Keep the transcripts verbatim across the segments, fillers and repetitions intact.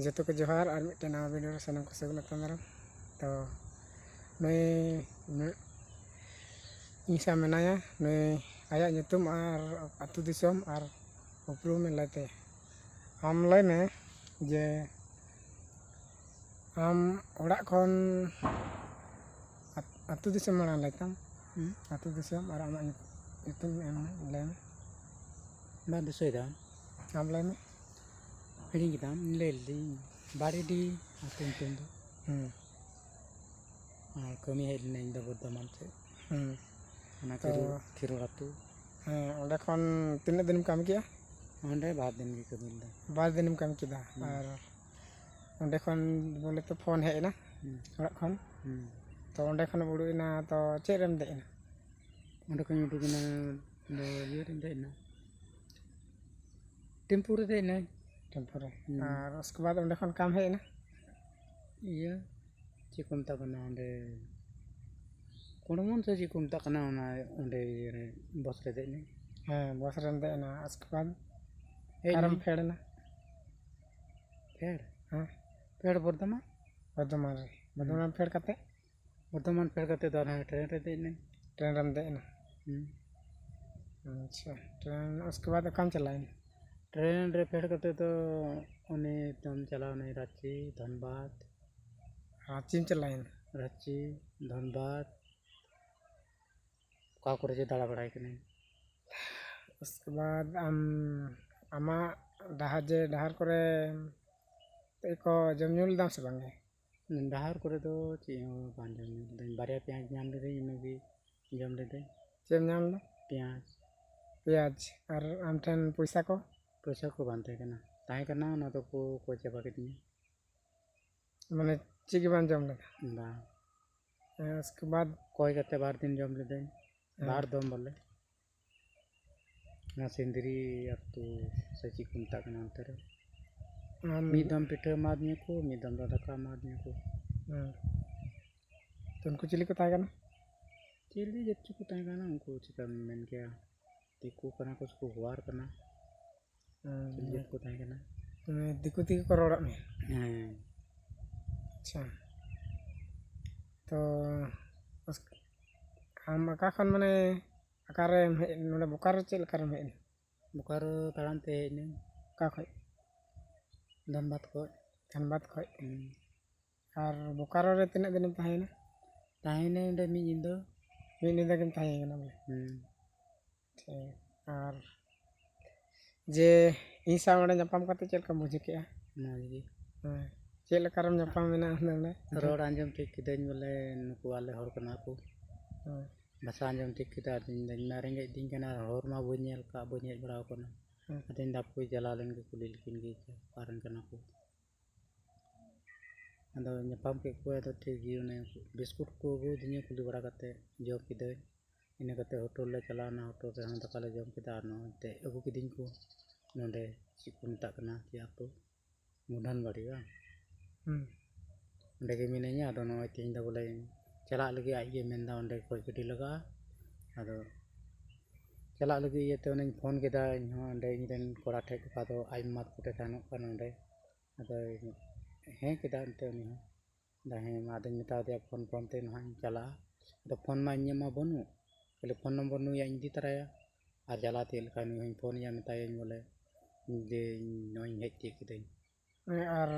ᱡᱚᱛᱚ ᱠᱚ ᱡᱚᱦᱟᱨ, ᱟᱨ ᱢᱤᱫᱴᱮᱱ ᱱᱟᱣᱟ ᱵᱷᱤᱰᱤᱭᱳ ᱨᱮ ᱥᱟᱱᱟᱢ ᱠᱚ ᱥᱟᱹᱜᱩᱱ ᱟᱛᱟᱝ ᱫᱟᱨᱟᱢ᱾ ᱛᱚ ᱱᱩᱭ, ᱱᱩᱭ ᱤᱧ ᱥᱟᱶ ᱢᱮᱱᱟᱭᱟ, ᱱᱩᱭ ᱟᱭᱟᱜ ᱧᱩᱛᱩᱢ ᱟᱨ ᱟᱹᱛᱩ ᱫᱤᱥᱚᱢ ᱟᱨ ᱩᱯᱨᱩᱢ ᱮ ᱞᱟᱹᱭ ᱛᱟᱭᱟ᱾ ᱟᱢ ᱞᱟᱹᱭ ᱢᱮ ᱡᱮ ᱟᱢ ᱚᱲᱟᱜ ᱠᱷᱚᱱ ᱟᱹᱛᱩ ᱫᱤᱥᱚᱢ ᱢᱟᱲᱟᱝ ᱞᱟᱹᱭ ᱛᱟᱢ᱾ ᱦᱩᱸ? ᱟᱹᱛᱩ ᱫᱤᱥᱚᱢ ᱟᱨ ᱟᱢᱟᱜ ᱧᱩᱛᱩᱢ ᱮᱢ ᱢᱮ, ᱞᱟᱹᱭ ᱢᱮ᱾ ᱵᱟᱝ ᱫᱤᱥᱟᱹᱭ ᱫᱟ᱾ ᱟᱢ ᱞᱟᱹᱭ ᱢᱮ᱾ ᱦᱤᱲᱤᱧ ᱠᱮᱫᱟᱢ, ᱞᱟᱹᱭ ᱞᱤᱫᱟᱹᱧ ᱵᱟᱲᱮᱰᱤ ᱟᱹᱛᱩ ᱧᱩᱛᱩᱢ ᱫᱚ᱾ ᱦᱩᱸ᱾ ᱟᱨ ᱠᱟᱹᱢᱤ ᱦᱮᱡ ᱞᱤᱱᱟᱹᱧ ᱤᱧ ᱫᱚ ᱵᱚᱨᱫᱷᱚᱢᱟᱱ ᱥᱮᱫ᱾ ᱦᱩᱸ᱾ ᱚᱱᱟ ᱛᱚ ᱠᱷᱤᱨᱳ-, ᱠᱷᱤᱨᱳᱲ ᱟᱹᱛᱩ᱾ ᱦᱮᱸ, ᱚᱸᱰᱮ ᱠᱷᱚᱱ ᱛᱤᱱᱟᱹᱜ ᱫᱤᱱᱮᱢ ᱠᱟᱹᱢᱤ ᱠᱮᱜᱼᱟ? ᱚᱸᱰᱮ ᱵᱟᱨ ᱫᱤᱱ ᱜᱮ ᱠᱟᱹᱢᱤ ᱞᱮᱫᱟ᱾ ᱵᱟᱨ ᱫᱤᱱᱮᱢ ᱠᱟᱹᱢᱤ ᱠᱮᱫᱟ᱾ ᱦᱩᱸ᱾ ᱟᱨ ᱚᱸᱰᱮ ᱠᱷᱚᱱ ᱵᱚᱞᱮ ᱛᱚ ᱯᱷᱳᱱ ᱦᱮᱡ ᱮᱱᱟ ᱦᱩᱸ᱾ ᱚᱲᱟᱜ ᱠᱷᱚᱱ? ᱦᱩᱸ᱾ ᱛᱚ ᱚᱸᱰᱮ ᱠᱷᱚᱱᱮᱢ ᱩᱰᱩᱠ ᱮᱱᱟ, ᱛᱚ ᱪᱮᱫ ᱨᱮᱢ ᱫᱮᱡ ᱮᱱᱟ? ᱚᱸᱰᱮ ᱠᱷᱚᱱᱤᱧ ᱩᱰᱩᱠ ᱮᱱᱟ, ᱫᱚ ᱤᱭᱟᱹ ᱨᱮᱧ ᱫᱮᱡ ᱮᱱᱟ, ᱴᱮᱢᱯᱩ ᱨᱮ ᱫᱮᱡ ᱮᱱᱟᱹᱧ᱾ ᱴᱮᱢᱯᱩ ᱨᱮ᱾ ᱦᱩᱸ᱾ ᱟᱨ ᱩᱥᱠᱮ ᱵᱟᱫ ᱚᱸᱰᱮ ᱠᱷᱚᱱ ᱠᱟᱢ ᱦᱮᱡ ᱮᱱᱟ? ᱤᱭᱟᱹ, ᱪᱮᱫ ᱠᱚ ᱢᱮᱛᱟᱜ ᱠᱟᱱᱟ ᱚᱸᱰᱮ, ᱠᱚᱲᱢᱚᱱ ᱥᱮ ᱪᱮᱫ ᱠᱚ ᱢᱮᱛᱟᱜ ᱠᱟᱱᱟ, ᱚᱱᱟ ᱚᱸᱰᱮ ᱤᱭᱟᱹ ᱨᱮ, ᱵᱚᱥ ᱨᱮ ᱫᱮᱡ ᱮᱱᱟᱹᱧ᱾ ᱦᱮᱸ, ᱵᱚᱥ ᱨᱮᱢ ᱫᱮᱡ ᱮᱱᱟ, ᱩᱥᱠᱮ ᱵᱟᱫ ᱦᱮᱡ ᱚᱠᱟᱨᱮᱢ ᱮᱱᱟᱹᱧ᱾ ᱯᱷᱮᱰ ᱮᱱᱟ? ᱯᱷᱮᱰ? ᱦᱮᱸ᱾ ᱯᱷᱮᱰ ᱵᱚᱨᱫᱷᱚᱢᱟᱱ᱾ ᱵᱚᱨᱫᱷᱚᱢᱟᱱ ᱨᱮ᱾ ᱦᱩᱸ᱾ ᱵᱚᱨᱫᱷᱚᱢᱟᱱ ᱯᱷᱮᱰ ᱠᱟᱛᱮ? ᱵᱚᱨᱫᱷᱚᱢᱟᱱ ᱯᱷᱮᱰ ᱠᱟᱛᱮ ᱫᱚ ᱟᱨᱦᱚᱸ ᱴᱨᱮᱱ ᱨᱮ ᱫᱮᱡ ᱮᱱᱟᱹᱧ᱾ ᱴᱨᱮᱱ ᱨᱮᱢ ᱫᱮᱡ ᱮᱱᱟ? ᱦᱩᱸ᱾ ᱟᱪᱪᱷᱟ, ᱴᱨᱮᱱ ᱩᱥᱠᱮ ᱵᱟᱫ ᱚᱠᱟᱢ ᱪᱟᱞᱟᱣᱮᱱᱟ? ᱴᱨᱮᱱ ᱨᱮ ᱯᱷᱮᱰ ᱠᱟᱛᱮ ᱫᱚ ᱩᱱᱤ ᱫᱚᱢ ᱪᱟᱞᱟᱣ ᱮᱱᱟᱹᱧ ᱨᱟᱸᱪᱤ, ᱫᱷᱟᱱᱵᱟᱫᱽ᱾ ᱨᱟᱸᱪᱤᱢ ᱪᱟᱞᱟᱣᱮᱱᱟ? ᱨᱟᱸᱪᱤ, ᱫᱷᱟᱱᱵᱟᱫᱽ, ᱚᱠᱟ ᱠᱚᱨᱮ ᱡᱮ ᱫᱟᱬᱟ ᱵᱟᱲᱟᱭ ᱠᱟᱹᱱᱟᱹᱧ᱾ ᱩᱥᱠᱮ ᱵᱟᱫ ᱟᱢ, ᱟᱢᱟᱜ ᱰᱟᱦᱟᱨ ᱡᱮ ᱰᱟᱦᱟᱨ ᱠᱚᱨᱮ ᱪᱮᱫ ᱠᱚ ᱡᱚᱢ ᱧᱩ ᱞᱮᱫᱟᱢ ᱥᱮ ᱵᱟᱝ ᱜᱮ? ᱰᱟᱦᱟᱨ ᱠᱚᱨᱮ ᱫᱚ ᱪᱮᱫ ᱦᱚᱸ ᱵᱟᱝ ᱡᱚᱢ ᱧᱩ ᱞᱤᱫᱟᱹᱧ, ᱵᱟᱨᱭᱟ ᱯᱮᱸᱭᱟᱡᱽ ᱧᱟᱢ ᱞᱤᱫᱟᱹᱧ, ᱤᱱᱟᱹᱜᱮ ᱡᱚᱢ ᱞᱤᱫᱟᱹᱧ᱾ ᱪᱮᱫ ᱮᱢ ᱧᱟᱢ ᱞᱮᱫᱟ? ᱯᱮᱸᱭᱟᱡᱽ᱾ ᱯᱮᱸᱭᱟᱡᱽ᱾ ᱟᱨ ᱟᱢ ᱴᱷᱮᱱ ᱯᱚᱭᱥᱟ ᱠᱚ? ᱯᱚᱭᱥᱟ ᱠᱚ ᱵᱟᱝ ᱛᱟᱦᱮᱸ ᱠᱟᱱᱟ, ᱛᱟᱦᱮᱸ ᱠᱟᱱᱟ, ᱚᱱᱟ ᱫᱚᱠᱚ ᱠᱚᱭ ᱪᱟᱵᱟ ᱠᱤᱫᱤᱧᱟ᱾ ᱢᱟᱱᱮ ᱪᱮᱫ ᱜᱮ ᱵᱟᱝ ᱡᱚᱢ ᱞᱮᱫᱟ? ᱵᱟᱝ᱾ ᱦᱮᱸ, ᱩᱥᱠᱮ ᱵᱟᱫ? ᱠᱚᱭ ᱠᱟᱛᱮ ᱵᱟᱨ ᱫᱤᱱ ᱡᱚᱢ ᱞᱤᱫᱟᱹᱧ, ᱦᱮᱸ᱾ ᱵᱟᱨ ᱫᱚᱢ ᱵᱚᱞᱮ᱾ ᱚᱱᱟ ᱥᱤᱱᱫᱽᱨᱤ ᱟᱹᱛᱩ ᱥᱮ ᱪᱮᱫ ᱠᱚ ᱢᱮᱛᱟᱜ ᱠᱟᱱᱟ ᱚᱱᱛᱮ ᱨᱮ᱾ ᱟᱢ ᱢᱤᱫ ᱫᱚᱢ ᱯᱤᱴᱷᱟᱹ ᱮᱢᱟᱫᱤᱧᱟ ᱠᱚ, ᱢᱤᱫ ᱫᱚᱢ ᱫᱚ ᱫᱟᱠᱟ ᱮᱢᱟᱫᱤᱧᱟ ᱠᱚ᱾ ᱦᱮᱸ᱾ ᱛᱚ ᱩᱱᱠᱩ ᱪᱤᱞᱤ ᱠᱚ ᱛᱟᱦᱮᱸ ᱠᱟᱱᱟ? ᱪᱤᱞᱤ ᱡᱟᱹᱛ ᱪᱚ ᱠᱚ ᱛᱟᱦᱮᱸ ᱠᱟᱱᱟ, ᱩᱱᱠᱩ ᱪᱤᱠᱟᱢ ᱢᱮᱱ ᱠᱮᱭᱟ, ᱫᱤᱠᱩ ᱠᱟᱱᱟ ᱠᱚ ᱥᱮ ᱠᱚ ᱦᱳᱣᱟᱨ ᱠᱟᱱᱟ? ᱦᱮᱸ᱾ ᱪᱤᱞᱤ ᱡᱟᱹᱛ ᱠᱚ ᱛᱟᱦᱮᱸ ᱠᱟᱱᱟ? ᱢᱟᱱᱮ ᱫᱤᱠᱩ ᱛᱮᱜᱮ ᱠᱚ ᱨᱚᱲᱟᱜ ᱢᱮᱭᱟ? ᱦᱮᱸ᱾ ᱟᱪᱪᱷᱟ᱾ ᱛᱚ ᱟᱢ ᱚᱠᱟ ᱠᱷᱚᱱ, ᱢᱟᱱᱮ ᱚᱠᱟᱨᱮᱢ ᱦᱮᱡ ᱮᱱᱟ? ᱱᱚᱰᱮ ᱵᱳᱠᱟᱨᱳ ᱪᱮᱫ ᱞᱮᱠᱟᱨᱮᱢ ᱦᱮᱡ ᱮᱱᱟ? ᱵᱳᱠᱟᱨᱳ ᱛᱟᱲᱟᱢ ᱛᱮ ᱦᱮᱡ ᱮᱱᱟᱹᱧ᱾ ᱚᱠᱟ ᱠᱷᱚᱡ? ᱫᱷᱟᱱᱵᱟᱫᱽ ᱠᱷᱚᱡ᱾ ᱫᱷᱟᱱᱵᱟᱫᱽ ᱠᱷᱚᱡ᱾ ᱦᱩᱸ᱾ ᱟᱨ ᱵᱳᱠᱟᱨᱳ ᱨᱮ ᱛᱤᱱᱟᱹᱜ ᱫᱤᱱᱮᱢ ᱛᱟᱦᱮᱸᱭᱮᱱᱟ? ᱛᱟᱦᱮᱸᱭᱮᱱᱟᱹᱧ ᱚᱸᱰᱮ ᱢᱤᱫ ᱧᱤᱫᱟᱹ᱾ ᱢᱤᱫ ᱧᱤᱫᱟᱹ ᱜᱮᱢ ᱛᱟᱦᱮᱸ ᱠᱟᱱᱟ ᱵᱚᱞᱮ? ᱦᱩᱸ᱾ ᱴᱷᱤᱠ᱾ ᱟᱨ ᱡᱮ ᱤᱧ ᱥᱟᱶ ᱚᱸᱰᱮ ᱧᱟᱯᱟᱢ ᱠᱟᱛᱮ ᱪᱮᱫ ᱞᱮᱠᱟᱢ ᱵᱩᱡᱷᱟᱹᱣ ᱠᱮᱜᱼᱟ? ᱢᱚᱡᱽ ᱜᱮ᱾ ᱦᱮᱸ᱾ ᱪᱮᱫ ᱞᱮᱠᱟᱨᱮᱢ ᱧᱟᱯᱟᱢ ᱮᱱᱟ ᱚᱸᱰᱮ? ᱨᱚᱲ ᱟᱸᱡᱚᱢ ᱴᱷᱤᱠ ᱠᱤᱫᱟᱹᱧ ᱵᱚᱞᱮ ᱱᱩᱠᱩ ᱟᱞᱮ ᱦᱚᱲ ᱠᱟᱱᱟ ᱠᱚ᱾ ᱦᱮᱸ᱾ ᱵᱷᱟᱥᱟ ᱟᱸᱡᱚᱢ ᱴᱷᱤᱠ ᱠᱮᱫᱟ, ᱟᱫᱚᱧ ᱢᱮᱱᱫᱟ, "ᱤᱧ ᱢᱟ ᱨᱮᱸᱜᱮᱡ ᱫᱤᱧ ᱠᱟᱱᱟ, ᱦᱚᱨ ᱢᱟ ᱵᱟᱹᱧ ᱧᱮᱞ ᱠᱟᱜ, ᱵᱟᱹᱧ ᱦᱮᱡ ᱵᱟᱲᱟ ᱟᱠᱟᱱᱟ᱾" ᱦᱮᱸ᱾ ᱟᱫᱚᱧ ᱢᱮᱱᱫᱟ, "ᱦᱟᱯᱳᱭ ᱪᱟᱞᱟᱣ ᱞᱮᱱ ᱜᱮ, ᱠᱩᱞᱤ ᱞᱮᱠᱤᱱ ᱜᱮ, ᱚᱠᱟ ᱨᱮᱱ ᱠᱟᱱᱟ ᱠᱚ?" ᱟᱫᱚ ᱧᱟᱯᱟᱢ ᱠᱮᱫ ᱠᱚᱣᱟ, ᱟᱫᱚ ᱴᱷᱤᱠ ᱜᱮ, ᱚᱱᱮ ᱵᱤᱥᱠᱩᱴ ᱠᱚ ᱟᱹᱜᱩ ᱟᱹᱫᱤᱧᱟ, ᱠᱩᱞᱤ ᱵᱟᱲᱟ ᱠᱟᱛᱮ ᱡᱚᱢ ᱠᱤᱫᱟᱹᱧ᱾ ᱤᱱᱟᱹ ᱠᱟᱛᱮ ᱦᱳᱴᱮᱞ ᱞᱮ ᱪᱟᱞᱟᱣᱱᱟ, ᱦᱳᱴᱮᱞ ᱨᱮᱦᱚᱸ ᱫᱟᱠᱟ ᱞᱮ ᱡᱚᱢ ᱠᱮᱫᱟ᱾ ᱟᱨ ᱱᱚᱜᱼᱚᱭ ᱛᱮ ᱟᱹᱜᱩ ᱠᱤᱫᱤᱧ ᱠᱚ ᱱᱚᱰᱮ, ᱪᱮᱫ ᱠᱚ ᱢᱮᱛᱟᱜ ᱠᱟᱱᱟ, ᱪᱮᱫ ᱟᱹᱛᱩ, ᱢᱩᱰᱷᱟᱹᱱ ᱵᱟᱲᱤ ᱵᱟᱝ? ᱦᱩᱸ᱾ ᱚᱸᱰᱮ ᱜᱮ ᱢᱤᱱᱟᱹᱧᱟ᱾ ᱟᱫᱚ ᱱᱚᱜᱼᱚᱭ ᱛᱮᱦᱮᱧ ᱫᱚ ᱵᱚᱞᱮ ᱪᱟᱞᱟᱜ ᱞᱟᱹᱜᱤᱫ, ᱟᱡ ᱜᱮ ᱢᱮᱱᱫᱟ ᱚᱸᱰᱮ ᱠᱷᱚᱡ ᱜᱟᱹᱰᱤ ᱞᱟᱜᱟᱜᱼᱟ᱾ ᱟᱫᱚ ᱪᱟᱞᱟᱜ ᱞᱟᱹᱜᱤᱫ ᱤᱭᱟᱹᱛᱮ ᱚᱱᱮᱧ ᱯᱷᱳᱱ ᱠᱮᱫᱟ ᱤᱧ ᱦᱚᱸ ᱚᱸᱰᱮ ᱤᱧ ᱨᱮᱱ ᱠᱚᱲᱟ ᱴᱷᱮᱡ, ᱚᱠᱟ ᱫᱚ ᱟᱡ ᱢᱟᱢᱟ ᱛᱟᱠᱚ ᱴᱷᱮᱡ ᱛᱟᱦᱮᱱᱚᱜ ᱠᱟᱱᱟ ᱚᱸᱰᱮ᱾ ᱟᱫᱚᱭ ᱦᱮᱸ ᱠᱮᱫᱟ ᱮᱱᱛᱮ ᱩᱱᱤ ᱦᱚᱸ᱾ ᱟᱫᱚ ᱦᱮᱸ ᱢᱟ, ᱟᱫᱚᱧ ᱢᱮᱛᱟ ᱫᱮᱭᱟ ᱯᱷᱳᱱ ᱯᱷᱳᱱ ᱛᱮ ᱱᱟᱦᱟᱜ ᱤᱧ ᱪᱟᱞᱟᱜᱼᱟ᱾ ᱟᱫᱚ ᱯᱷᱳᱱ ᱢᱟ ᱤᱧᱟᱹᱜ ᱢᱟ ᱵᱟᱹᱱᱩᱜ, ᱠᱷᱟᱹᱞᱤ ᱯᱷᱳᱱ ᱱᱚᱢᱵᱚᱨ ᱱᱩᱭᱟᱜ ᱤᱧ ᱤᱫᱤ ᱛᱚᱨᱟᱭᱟ᱾ ᱟᱨ ᱪᱟᱞᱟᱣ ᱛᱮ ᱪᱮᱫ ᱞᱮᱠᱟ ᱱᱩᱭ ᱦᱚᱸᱧ ᱯᱷᱳᱱ ᱟᱭᱟ, ᱢᱮᱛᱟᱭᱟᱹᱧ ᱵᱚᱞᱮ ᱡᱮ ᱤᱧ ᱱᱚᱜᱼᱚᱭᱤᱧ ᱦᱮᱡ ᱛᱤᱭᱳᱜ ᱠᱤᱫᱟᱹᱧ᱾ ᱟᱨ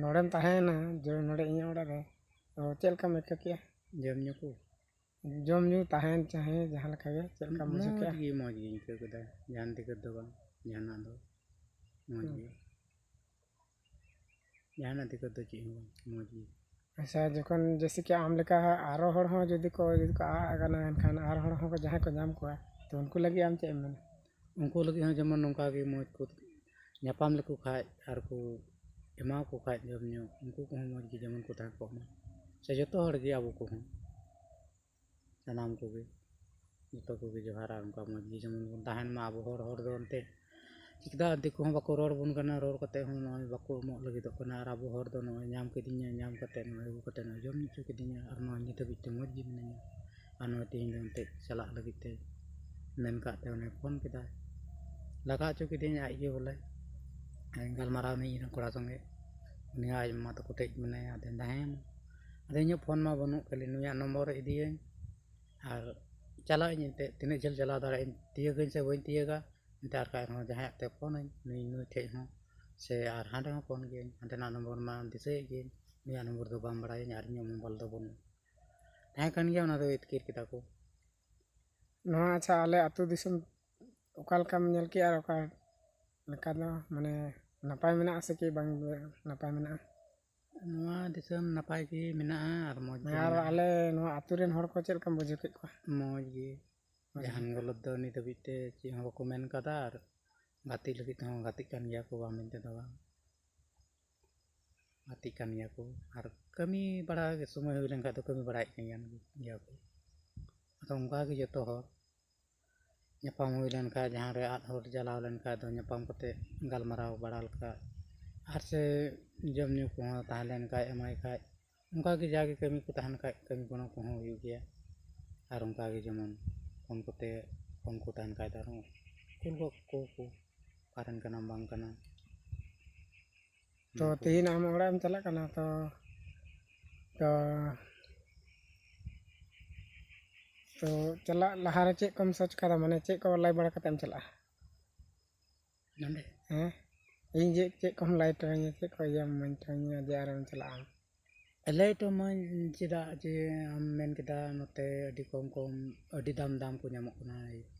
ᱱᱚᱰᱮᱢ ᱛᱟᱦᱮᱸᱭᱮᱱᱟ, ᱡᱮ ᱱᱚᱰᱮ ᱤᱧᱟᱹᱜ ᱚᱲᱟᱜ ᱨᱮ, ᱛᱚ ᱪᱮᱫ ᱞᱮᱠᱟᱢ ᱟᱹᱭᱠᱟᱹᱣ ᱠᱮᱜᱼᱟ? ᱡᱚᱢ ᱧᱩ ᱠᱚ? ᱡᱚᱢ ᱧᱩ, ᱛᱟᱦᱮᱱ ᱪᱟᱦᱮ ᱡᱟᱦᱟᱸ ᱞᱮᱠᱟ ᱜᱮ, ᱪᱮᱫ ᱞᱮᱠᱟᱢ ᱵᱩᱡᱷᱟᱹᱣ ᱢᱚᱡᱽ ᱠᱮᱜᱼᱟ? ᱜᱮ, ᱢᱚᱡᱽ ᱜᱤᱧ ᱟᱹᱭᱠᱟᱹᱣ ᱠᱮᱫᱟ᱾ ᱡᱟᱦᱟᱱ ᱫᱤᱠᱠᱟᱹᱛ ᱫᱚ ᱵᱟᱝ, ᱡᱟᱦᱟᱱᱟᱜ ᱫᱚ ᱢᱚᱡᱽ ᱦᱩᱸ᱾ ᱜᱮ᱾ ᱡᱟᱦᱟᱱᱟᱜ ᱫᱤᱠᱠᱟᱹᱛ ᱫᱚ ᱪᱮᱫ ᱦᱚᱸ ᱵᱟᱝ, ᱢᱚᱡᱽ ᱜᱮ᱾ ᱟᱪᱪᱷᱟ, ᱡᱚᱠᱷᱚᱱ ᱡᱮᱭᱥᱮ ᱠᱤ ᱟᱢ ᱞᱮᱠᱟ ᱟᱨᱚ ᱦᱚᱲ ᱦᱚᱸ ᱡᱩᱫᱤ ᱠᱚ, ᱡᱩᱫᱤ ᱠᱚ ᱟᱫ ᱟᱠᱟᱱᱟ, ᱮᱱᱠᱷᱟᱱ ᱟᱨ ᱦᱚᱲ ᱦᱚᱸ ᱡᱟᱦᱟᱸᱭ ᱠᱚ ᱧᱟᱢ ᱠᱚᱣᱟ, ᱛᱚ ᱩᱱᱠᱩ ᱞᱟᱹᱜᱤᱫ ᱟᱢ ᱪᱮᱫ ᱮᱢ ᱢᱮᱱᱟ? ᱩᱱᱠᱩ ᱞᱟᱹᱜᱤᱫ ᱦᱚᱸ ᱡᱮᱢᱚᱱ ᱱᱚᱝᱠᱟ ᱜᱮ ᱢᱚᱡᱽ ᱠᱚ ᱧᱟᱯᱟᱢ ᱞᱮᱠᱚ ᱠᱷᱟᱡ ᱟᱨ ᱠᱚ ᱮᱢᱟ ᱠᱚ ᱠᱷᱟᱡ ᱡᱚᱢ ᱧᱩ, ᱩᱱᱠᱩ ᱠᱚᱦᱚᱸ ᱢᱚᱡᱽ ᱜᱮ ᱡᱮᱢᱚᱱ ᱠᱚ ᱛᱟᱦᱮᱸ ᱠᱚᱜ ᱢᱟ, ᱥᱮ ᱡᱚᱛᱚ ᱦᱚᱲ ᱜᱮ ᱟᱵᱚ ᱠᱚᱦᱚᱸ᱾ ᱥᱟᱱᱟᱢ ᱠᱚᱜᱮ, ᱡᱚᱛᱚ ᱠᱚᱜᱮ ᱡᱚᱦᱟᱨᱟ, ᱚᱱᱠᱟ ᱢᱚᱡᱽ ᱜᱮ ᱡᱮᱢᱚᱱ ᱵᱚᱱ ᱛᱟᱦᱮᱱ ᱢᱟ ᱟᱵᱚ ᱦᱚᱲ, ᱦᱚᱲ ᱫᱚ ᱮᱱᱛᱮ ᱪᱮᱫᱟᱜ ᱫᱤᱠᱩ ᱦᱚᱸ ᱵᱟᱠᱚ ᱨᱚᱲ ᱟᱵᱚᱱ ᱠᱟᱱᱟ, ᱨᱚᱲ ᱠᱟᱛᱮ ᱦᱚᱸ ᱱᱚᱜᱼᱚᱭ ᱵᱟᱠᱚ ᱮᱢᱚᱜ ᱞᱟᱹᱜᱤᱫᱚᱜ ᱠᱟᱱᱟ, ᱟᱨ ᱟᱵᱚ ᱦᱚᱲ ᱫᱚ ᱱᱚᱜᱼᱚᱭ ᱧᱟᱢ ᱠᱮᱫᱤᱧᱟ, ᱧᱟᱢ ᱠᱟᱛᱮ ᱱᱚᱜᱼᱚᱭ ᱟᱹᱜᱩ ᱠᱟᱛᱮ ᱱᱚᱜᱼᱚᱭ ᱡᱚᱢ ᱧᱩ ᱦᱚᱪᱚ ᱠᱤᱫᱤᱧᱟ, ᱟᱨ ᱱᱚᱜᱼᱚᱭ ᱱᱤᱛ ᱦᱟᱹᱵᱤᱡ ᱛᱮ ᱢᱚᱡᱽ ᱜᱮ ᱢᱤᱱᱟᱹᱧᱟ᱾ ᱟᱨ ᱱᱚᱜᱼᱚᱭ ᱛᱮᱦᱮᱧ ᱫᱚ ᱮᱱᱛᱮ ᱪᱟᱞᱟᱜ ᱞᱟᱹᱜᱤᱫ ᱛᱮ ᱢᱮᱱ ᱠᱟᱜ ᱛᱮ ᱚᱱᱮ ᱯᱷᱳᱱ ᱠᱮᱫᱟᱭ, ᱞᱟᱜᱟ ᱦᱚᱪᱚ ᱠᱤᱫᱤᱧ ᱟᱡ ᱜᱮ ᱵᱚᱞᱮ᱾ ᱜᱟᱞᱢᱟᱨᱟᱣ ᱱᱟᱹᱧ ᱤᱧ ᱨᱮᱱ ᱠᱚᱲᱟ ᱥᱚᱸᱜᱮ᱾ ᱩᱱᱤ ᱦᱚᱸ ᱟᱡ ᱢᱟᱢᱟ ᱛᱟᱠᱚ ᱴᱷᱮᱡ ᱢᱮᱱᱟᱭᱟ, ᱟᱫᱚᱧ ᱛᱟᱦᱮᱸᱭᱮᱱᱟ᱾ ᱟᱫᱚ ᱤᱧᱟᱹᱜ ᱯᱷᱳᱱ ᱢᱟ ᱵᱟᱹᱱᱩᱜ, ᱠᱷᱟᱹᱞᱤ ᱱᱩᱭᱟᱜ ᱱᱚᱢᱵᱚᱨ ᱤᱫᱤᱭᱟᱹᱧ ᱟᱨ ᱪᱟᱞᱟᱜ ᱟᱹᱧ ᱮᱱᱛᱮᱫ, ᱛᱤᱱᱟᱹᱜ ᱡᱷᱟᱹᱞ ᱪᱟᱞᱟᱣ ᱫᱟᱲᱮᱭᱟᱜ ᱟᱹᱧ, ᱛᱤᱭᱟᱹᱜᱟᱹᱧ ᱥᱮ ᱵᱟᱹᱧ ᱛᱤᱭᱟᱹᱜᱟ᱾ ᱮᱱᱛᱮ ᱟᱨ ᱠᱷᱟᱡ ᱨᱮᱦᱚᱸ ᱡᱟᱦᱟᱸᱭᱟᱜ ᱛᱮ ᱯᱷᱳᱱᱟᱹᱧ, ᱱᱩᱭ, ᱱᱩᱭ ᱴᱷᱮᱡ ᱦᱚᱸ, ᱥᱮ ᱟᱨ ᱦᱟᱸᱰᱮ ᱦᱚᱸ ᱯᱷᱳᱱ ᱜᱤᱭᱟᱹᱧ, ᱦᱟᱸᱰᱮᱱᱟᱜ ᱱᱚᱢᱵᱚᱨ ᱢᱟ ᱫᱤᱥᱟᱹᱭᱮᱫ ᱜᱤᱭᱟᱹᱧ, ᱱᱩᱭᱟᱜ ᱱᱚᱢᱵᱚᱨ ᱫᱚ ᱵᱟᱝ ᱵᱟᱲᱟᱭᱟᱹᱧ ᱟᱨ ᱤᱧᱟᱹᱜ ᱢᱳᱵᱟᱭᱤᱞ ᱫᱚ ᱵᱟᱹᱱᱩᱜ᱾ ᱛᱟᱦᱮᱸ ᱠᱟᱱ ᱜᱮᱭᱟ, ᱚᱱᱟ ᱫᱚ ᱟᱹᱛᱠᱤᱨ ᱠᱮᱫᱟ ᱠᱚ᱾ ᱱᱚᱣᱟ, ᱟᱪᱪᱷᱟ, ᱟᱞᱮ ᱟᱹᱛᱩ ᱫᱤᱥᱚᱢ ᱚᱠᱟ ᱞᱮᱠᱟᱢ ᱧᱮᱞ ᱠᱮᱜᱼᱟ ᱟᱨ ᱚᱠᱟ ᱞᱮᱠᱟ ᱫᱚ, ᱢᱟᱱᱮ, ᱱᱟᱯᱟᱭ ᱢᱮᱱᱟᱜᱼᱟ ᱥᱮ ᱠᱤ ᱵᱟᱝ ᱱᱟᱯᱟᱭ ᱢᱮᱱᱟᱜᱼᱟ? ᱱᱚᱣᱟ ᱫᱤᱥᱚᱢ ᱱᱟᱯᱟᱭ ᱜᱮ ᱢᱮᱱᱟᱜᱼᱟ ᱟᱨ ᱢᱚᱡᱽ ᱜᱮ ᱟᱨ ᱢᱮᱱᱟᱜᱼᱟ᱾ ᱟᱞᱮ ᱱᱚᱣᱟ ᱟᱹᱛᱩ ᱨᱮᱱ ᱦᱚᱲ ᱠᱚ ᱪᱮᱫ ᱞᱮᱠᱟᱢ ᱵᱩᱡᱷᱟᱹᱣ ᱠᱮᱫ ᱠᱚᱣᱟ? ᱢᱚᱡᱽ ᱜᱮ᱾ ᱢᱚᱡᱽ ᱡᱟᱦᱟᱱ ᱜᱮ᱾ ᱜᱟᱞᱚᱛ ᱫᱚ ᱱᱤᱛ ᱦᱟᱹᱵᱤᱡ ᱛᱮ ᱪᱮᱫ ᱦᱚᱸ ᱵᱟᱠᱚ ᱢᱮᱱ ᱠᱟᱫᱟ, ᱟᱨ ᱜᱟᱛᱮᱜ ᱞᱟᱹᱜᱤᱫ ᱛᱮᱦᱚᱸ ᱜᱟᱛᱮᱜ ᱠᱟᱱ ᱜᱮᱭᱟ ᱠᱚ, ᱵᱟᱝ ᱢᱮᱱᱛᱮ ᱫᱚ ᱵᱟᱝ᱾ ᱜᱟᱛᱮᱜ ᱠᱟᱱ ᱜᱮᱭᱟ ᱠᱚ, ᱟᱨ ᱠᱟᱹᱢᱤ ᱵᱟᱲᱟ ᱜᱮ ᱥᱚᱢᱚᱭ ᱦᱩᱭ ᱞᱮᱱᱠᱷᱟᱱ ᱫᱚ ᱠᱟᱹᱢᱤ ᱵᱟᱲᱟᱭᱮᱫ ᱠᱟᱱ ᱜᱮᱭᱟ ᱠᱚ᱾ ᱟᱫᱚ ᱚᱱᱠᱟ ᱜᱮ ᱡᱚᱛᱚ ᱦᱚᱲ ᱧᱟᱯᱟᱢ ᱦᱩᱭ ᱞᱮᱱᱠᱷᱟᱱ, ᱡᱟᱦᱟᱸ ᱨᱮ ᱟᱫ ᱦᱚᱲ ᱪᱟᱞᱟᱣ ᱞᱮᱱᱠᱷᱟᱱ ᱫᱚ ᱧᱟᱯᱟᱢ ᱠᱟᱛᱮ ᱜᱟᱞᱢᱟᱨᱟᱣ ᱵᱟᱲᱟ ᱞᱮᱠᱟ, ᱟᱨ ᱥᱮ ᱡᱚᱢ ᱧᱩ ᱠᱚᱦᱚᱸ ᱛᱟᱦᱮᱸ ᱞᱮᱱᱠᱷᱟᱱ ᱮᱢᱟᱭ ᱠᱷᱟᱡ, ᱚᱱᱠᱟ ᱜᱮ ᱡᱟᱜᱮ ᱠᱟᱹᱢᱤ ᱠᱚ ᱛᱟᱦᱮᱱ ᱠᱷᱟᱡ ᱠᱟᱹᱢᱤ ᱜᱚᱲᱚ ᱠᱚᱦᱚᱸ ᱦᱩᱭᱩᱜ ᱜᱮᱭᱟ᱾ ᱟᱨ ᱚᱱᱠᱟ ᱜᱮ ᱡᱮᱢᱚᱱ ᱯᱷᱳᱱ ᱠᱚᱛᱮ, ᱯᱷᱳᱱ ᱠᱚ ᱛᱟᱦᱮᱱ ᱠᱷᱟᱡ ᱫᱚ ᱟᱨᱦᱚᱸ ᱠᱩᱞ ᱜᱚᱫ ᱠᱟᱠᱚ ᱠᱚ, ᱚᱠᱟᱨᱮᱱ ᱠᱟᱱᱟᱢ ᱵᱟᱝ ᱠᱟᱱᱟ᱾ ᱛᱚ ᱚᱱᱟ ᱠᱚ᱾ ᱛᱮᱦᱮᱧ ᱟᱢ ᱚᱲᱟᱜ ᱮᱢ ᱪᱟᱞᱟᱜ ᱠᱟᱱᱟ, ᱛᱚ, ᱛᱚ, ᱛᱚ ᱪᱟᱞᱟᱜ ᱞᱟᱦᱟᱨᱮ ᱪᱮᱫ ᱠᱚᱢ ᱥᱚᱪ ᱠᱟᱫᱟ? ᱢᱟᱱᱮ ᱪᱮᱫ ᱠᱚ ᱞᱟᱹᱭ ᱵᱟᱲᱟ ᱠᱟᱛᱮᱢ ᱪᱟᱞᱟᱜᱼᱟ? ᱱᱚᱰᱮ? ᱦᱮᱸ, ᱤᱧ ᱡᱮ ᱪᱮᱫ ᱠᱚᱢ ᱞᱟᱹᱭ ᱦᱚᱴᱚ ᱟᱹᱧᱟ, ᱪᱮᱫ ᱠᱚ ᱤᱭᱟᱹᱢ ᱢᱮᱱ ᱦᱚᱴᱚ ᱟᱹᱧᱟ ᱡᱮ ᱟᱨᱮᱢ ᱪᱟᱞᱟᱜᱼᱟ? ᱞᱟᱹᱭ ᱦᱚᱴᱚ ᱟᱹᱢᱟᱹᱧ, ᱪᱮᱫᱟᱜ ᱡᱮ ᱟᱢ ᱢᱮᱱ ᱠᱮᱫᱟ ᱱᱚᱛᱮ ᱟᱹᱰᱤ ᱠᱚᱢ ᱠᱚᱢ, ᱟᱹᱰᱤ ᱫᱟᱢ ᱫᱟᱢ ᱠᱚ ᱧᱟᱢᱚᱜ ᱠᱟᱱᱟ,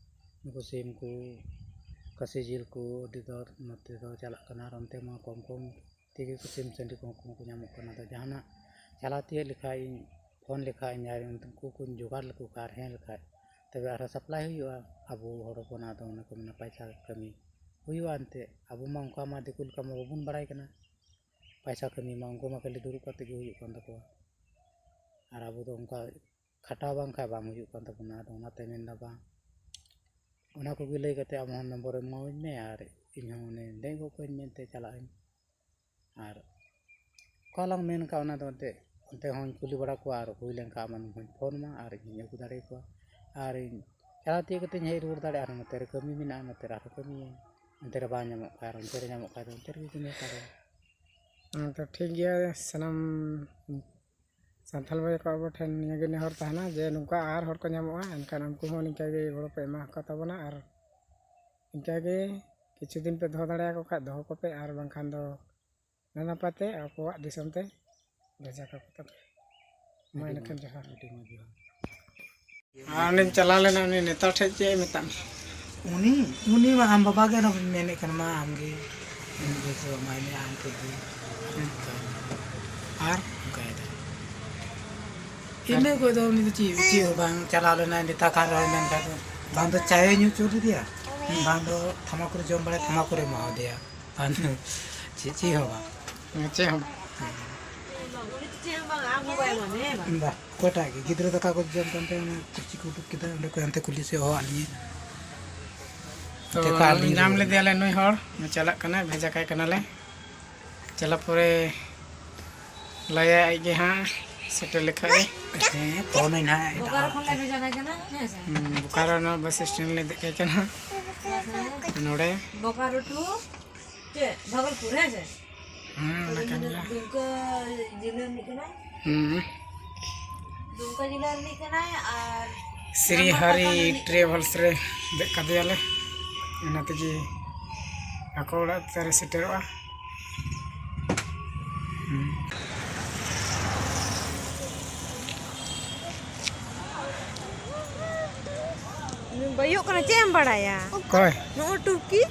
ᱱᱩᱠᱩ ᱥᱤᱢ ᱠᱚ, ᱠᱟᱹᱥᱤ ᱡᱤᱞ ᱠᱚ ᱟᱹᱰᱤ ᱫᱚᱨ ᱱᱚᱛᱮ ᱫᱚ ᱪᱟᱞᱟᱜ ᱠᱟᱱᱟ, ᱟᱨ ᱚᱱᱛᱮ ᱢᱟ ᱠᱚᱢ ᱠᱚᱢ ᱛᱮᱜᱮ ᱠᱚ ᱥᱤᱢ ᱥᱟᱺᱰᱤ ᱠᱚᱦᱚᱸ ᱠᱚ ᱧᱟᱢᱚᱜ ᱠᱟᱱᱟ᱾ ᱟᱫᱚ ᱡᱟᱦᱟᱱᱟᱜ ᱪᱟᱞᱟᱣ ᱛᱤᱭᱳᱜ ᱞᱮᱠᱷᱟᱡ ᱤᱧ, ᱯᱷᱳᱱ ᱞᱮᱠᱷᱟᱡ ᱤᱧ ᱟᱨ ᱩᱱᱠᱩ ᱠᱚᱧ ᱡᱚᱜᱟᱲ ᱞᱮᱠᱚ ᱠᱷᱟᱡ ᱟᱨ ᱦᱮᱸ ᱞᱮᱠᱷᱟᱡ, ᱛᱚᱵᱮ ᱟᱨᱦᱚᱸ ᱥᱟᱯᱞᱟᱭ ᱦᱩᱭᱩᱜᱼᱟ᱾ ᱟᱵᱚ ᱦᱚᱲ ᱦᱚᱯᱚᱱᱟᱜ ᱫᱚ ᱚᱱᱟ ᱠᱚ ᱢᱮᱱᱟ ᱯᱟᱭᱥᱟ ᱠᱟᱹᱢᱤ ᱦᱩᱭᱩᱜᱼᱟ ᱮᱱᱛᱮᱫ᱾ ᱟᱵᱚ ᱢᱟ ᱚᱱᱠᱟ ᱢᱟ ᱫᱤᱠᱩ ᱞᱮᱠᱟ ᱢᱟ ᱵᱟᱵᱚᱱ ᱵᱟᱲᱟᱭ ᱠᱟᱱᱟ ᱯᱟᱭᱥᱟ ᱠᱟᱹᱢᱤ ᱢᱟ, ᱩᱱᱠᱩ ᱢᱟ ᱠᱷᱟᱹᱞᱤ ᱫᱩᱲᱩᱵ ᱠᱟᱛᱮ ᱜᱮ ᱦᱩᱭᱩᱜ ᱠᱟᱱ ᱛᱟᱠᱚᱣᱟ᱾ ᱟᱨ ᱟᱵᱚ ᱫᱚ ᱚᱱᱠᱟ ᱠᱷᱟᱴᱟᱣ ᱵᱟᱝ ᱠᱷᱟᱡ ᱵᱟᱝ ᱦᱩᱭᱩᱜ ᱠᱟᱱ ᱛᱟᱵᱚᱱᱟ᱾ ᱟᱫᱚ ᱚᱱᱟᱛᱮ ᱢᱮᱱᱫᱟ ᱵᱟᱝ, ᱚᱱᱟ ᱠᱚᱜᱮ ᱞᱟᱹᱭ ᱠᱟᱛᱮ ᱟᱢ ᱦᱚᱸ ᱱᱚᱢᱵᱚᱨ ᱮᱢᱟᱣᱟᱹᱧ ᱢᱮ, ᱟᱨ ᱤᱧ ᱦᱚᱸ ᱩᱱᱤ ᱫᱮᱡ ᱜᱚᱫ ᱠᱟᱹᱧ ᱢᱮᱱᱛᱮ ᱪᱟᱞᱟᱜ ᱟᱹᱧ᱾ ᱟᱨ ᱚᱠᱟ ᱞᱟᱝ ᱢᱮᱱ ᱠᱟᱜ ᱚᱱᱟ ᱫᱚ ᱮᱱᱛᱮᱫ ᱚᱱᱛᱮ ᱦᱚᱸᱧ ᱠᱩᱞᱤ ᱵᱟᱲᱟ ᱠᱚᱣᱟ, ᱟᱨ ᱦᱩᱭ ᱞᱮᱱᱠᱷᱟᱱ ᱟᱢ ᱦᱚᱸᱧ ᱯᱷᱳᱱ ᱟᱢᱟ ᱟᱨ ᱤᱧ ᱟᱹᱜᱩ ᱫᱟᱲᱮ ᱠᱚᱣᱟ᱾ ᱟᱨ ᱤᱧ ᱪᱟᱞᱟᱣ ᱛᱤᱭᱳᱜ ᱠᱟᱛᱮᱧ ᱦᱮᱡ ᱨᱩᱣᱟᱹᱲ ᱫᱟᱲᱮᱭᱟᱜᱼᱟ, ᱟᱨ ᱱᱚᱛᱮ ᱨᱮ ᱠᱟᱹᱢᱤ ᱢᱮᱱᱟᱜᱼᱟ, ᱱᱚᱛᱮ ᱨᱮ ᱟᱨᱦᱚᱸ ᱠᱟᱹᱢᱤᱭᱟᱹᱧ᱾ ᱚᱱᱛᱮ ᱨᱮ ᱵᱟᱝ ᱧᱟᱢᱚᱜ ᱠᱷᱟᱱ, ᱚᱱᱛᱮ ᱨᱮ ᱧᱟᱢᱚᱜ ᱠᱷᱟᱱ ᱫᱚ ᱚᱱᱛᱮ ᱨᱮᱜᱮ ᱠᱤᱨᱤᱧ ᱦᱟᱛᱟᱲᱟ᱾ ᱦᱮᱸ, ᱛᱚ ᱴᱷᱤᱠ ᱜᱮᱭᱟ, ᱥᱟᱱᱟᱢ ᱥᱟᱱᱛᱟᱲ ᱵᱚᱭᱦᱟ ᱠᱚ ᱟᱵᱚ ᱴᱷᱮᱱ ᱱᱤᱭᱟᱹᱜᱮ ᱱᱮᱦᱚᱨ ᱛᱟᱦᱮᱱᱟ ᱡᱮ ᱱᱚᱝᱠᱟ ᱟᱨ ᱦᱚᱲ ᱠᱚ ᱧᱟᱢᱚᱜᱼᱟ, ᱮᱱᱠᱷᱟᱱ ᱩᱱᱠᱩ ᱦᱚᱸ ᱱᱤᱝᱠᱟᱹ ᱜᱮ ᱜᱚᱲᱚ ᱯᱮ ᱮᱢᱟ ᱠᱚ ᱛᱟᱵᱚᱱᱟ᱾ ᱟᱨ ᱤᱱᱠᱟᱹ ᱜᱮ ᱠᱤᱪᱷᱩ ᱫᱤᱱ ᱯᱮ ᱫᱚᱦᱚ ᱫᱟᱲᱮᱭᱟᱠᱚ ᱠᱷᱟᱡ ᱫᱚᱦᱚ ᱠᱚᱯᱮ, ᱟᱨ ᱵᱟᱝᱠᱷᱟᱱ ᱫᱚ ᱱᱟᱯᱟᱭ ᱛᱮ ᱟᱠᱚᱣᱟᱜ ᱫᱤᱥᱚᱢ ᱛᱮ ᱵᱷᱮᱡᱟ ᱠᱟᱠᱚ ᱛᱟᱯᱮ᱾ ᱢᱟ ᱮᱱᱠᱷᱟᱱ ᱡᱚᱦᱟᱨ᱾ ᱟᱨ ᱩᱱᱤᱢ ᱪᱟᱞᱟᱣ ᱞᱮᱱᱟ, ᱩᱱᱤ ᱱᱮᱛᱟ ᱴᱷᱮᱡ ᱪᱮᱫ ᱮ ᱢᱮᱛᱟᱜ ᱢᱮ? ᱩᱱᱤ, ᱩᱱᱤ ᱢᱟ ᱟᱢ ᱵᱟᱵᱟ ᱜᱮ ᱟᱨᱚ ᱢᱮᱱᱮᱫ ᱠᱟᱱ, ᱢᱟ ᱟᱢ ᱜᱮ ᱩᱱᱤ ᱜᱮ ᱮᱢᱟᱭ ᱢᱮ, ᱟᱢ ᱴᱷᱮᱡ ᱜᱮ᱾ ᱟᱨ ᱚᱱᱠᱟᱭᱮᱫᱟ᱾ ᱤᱱᱟᱹ ᱠᱚ ᱫᱚ ᱩᱱᱤ ᱫᱚ ᱪᱮᱫ, ᱪᱮᱫ ᱦᱚᱸ ᱵᱟᱝ, ᱪᱟᱞᱟᱣ ᱞᱮᱱᱟᱭ ᱱᱮᱛᱟ ᱠᱟᱱ ᱨᱮᱦᱚᱸ, ᱢᱮᱱᱠᱷᱟᱱ ᱫᱚ ᱵᱟᱝ ᱫᱚ ᱪᱟᱭᱮ ᱧᱩ ᱦᱚᱪᱚ ᱞᱮᱫᱮᱭᱟ, ᱵᱟᱝ ᱫᱚ ᱛᱷᱟᱢᱟᱠᱩᱨ ᱡᱚᱢ ᱵᱟᱲᱟᱭ, ᱛᱷᱟᱢᱟᱠᱩᱨᱮ ᱮᱢᱟᱣᱟᱫᱮᱭᱟ, ᱵᱟᱝ ᱫᱚ ᱪᱮᱫ, ᱪᱮᱫ ᱦᱚᱸ ᱵᱟᱝ᱾ ᱪᱮᱫ ᱦᱚᱸ ᱵᱟᱝ᱾ ᱵᱟ, ᱚᱠᱚᱭᱴᱟᱜ ᱜᱮ ᱜᱤᱫᱽᱨᱟᱹ ᱫᱟᱠᱟ ᱠᱚ ᱡᱚᱢ ᱠᱟᱱ ᱛᱟᱦᱮᱸ, ᱚᱱᱟ ᱠᱩᱨᱥᱤ ᱠᱚ ᱩᱰᱩᱠ ᱠᱮᱫᱟ, ᱚᱸᱰᱮ ᱠᱷᱚᱱ ᱦᱟᱱᱛᱮ ᱠᱩᱞᱦᱤ ᱥᱮᱫ ᱦᱚᱦᱚᱣᱟᱫ ᱞᱤᱧᱟᱹ᱾ ᱛᱚ ᱚᱸᱰᱮ ᱠᱷᱚᱱ ᱟᱨ ᱞᱤᱧ ᱧᱟᱢ ᱨᱩᱣᱟᱹᱲ ᱞᱮᱫᱮᱭᱟᱞᱮ ᱱᱩᱭ ᱦᱚᱲ, ᱪᱟᱞᱟᱜ ᱠᱟᱱᱟ, ᱵᱷᱮᱡᱟ ᱠᱟᱭ ᱠᱟᱱᱟᱞᱮ᱾ ᱪᱟᱞᱟᱣ ᱯᱚᱨᱮ ᱞᱟᱹᱭᱟ ᱟᱡ ᱜᱮ ᱦᱟᱸᱜ ᱥᱮᱴᱮᱨ ᱞᱮᱠᱷᱟᱡ ᱜᱮ᱾ ᱦᱮᱸ, ᱯᱷᱳᱱ ᱟᱹᱧ ᱦᱟᱸᱜ ᱮᱴᱟᱜ ᱵᱳᱠᱟᱨᱳ ᱦᱚᱲ ᱠᱷᱚᱱ ᱞᱮ ᱴᱷᱮᱱ᱾ ᱵᱷᱮᱡᱟ ᱠᱟᱭ ᱠᱟᱱᱟ, ᱦᱮᱸ ᱥᱮ? ᱦᱩᱸ, ᱵᱳᱠᱟᱨᱳ ᱨᱮᱱᱟᱜ ᱵᱟᱥ ᱥᱴᱮᱱᱰ ᱞᱮ ᱫᱮᱡ ᱠᱟᱭ ᱠᱟᱱᱟ᱾ ᱵᱟᱥ ᱨᱮ᱾ ᱱᱚᱰᱮ᱾ ᱵᱳᱠᱟᱨᱳ ᱴᱩ ᱪᱮᱫ? ᱵᱷᱟᱜᱚᱞᱯᱩᱨ, ᱦᱮᱸ ᱥᱮ? ᱦᱩᱸ, ᱚᱱᱟ ᱠᱟᱱ ᱜᱮᱭᱟ᱾ ᱫᱩᱢᱠᱟ ᱡᱮᱞᱟ ᱨᱤᱱᱤᱡ ᱠᱟᱱᱟᱭ᱾ ᱦᱩᱸ᱾ ᱫᱩᱢᱠᱟ ᱡᱮᱞᱟ ᱨᱤᱱᱤᱡ ᱠᱟᱱᱟᱭ ᱟᱨ ᱥᱨᱤ ᱦᱟᱨᱤ ᱴᱨᱮᱵᱷᱮᱞᱥ ᱨᱮ ᱫᱮᱡ ᱠᱟᱫᱮᱭᱟᱞᱮ, ᱚᱱᱟ ᱛᱮᱜᱮ ᱟᱠᱚ ᱚᱲᱟᱜ ᱛᱮᱞᱮ ᱥᱮᱴᱮᱨᱚᱜᱼᱟ᱾ ᱦᱩᱸ᱾ ᱵᱟᱹᱭᱩᱜ ᱠᱟᱱᱟ, ᱪᱮᱫ ᱮᱢ ᱵᱟᱲᱟᱭᱟ? ᱚᱠᱚᱭ? ᱱᱚᱜᱼᱚ ᱴᱩᱠᱤ᱾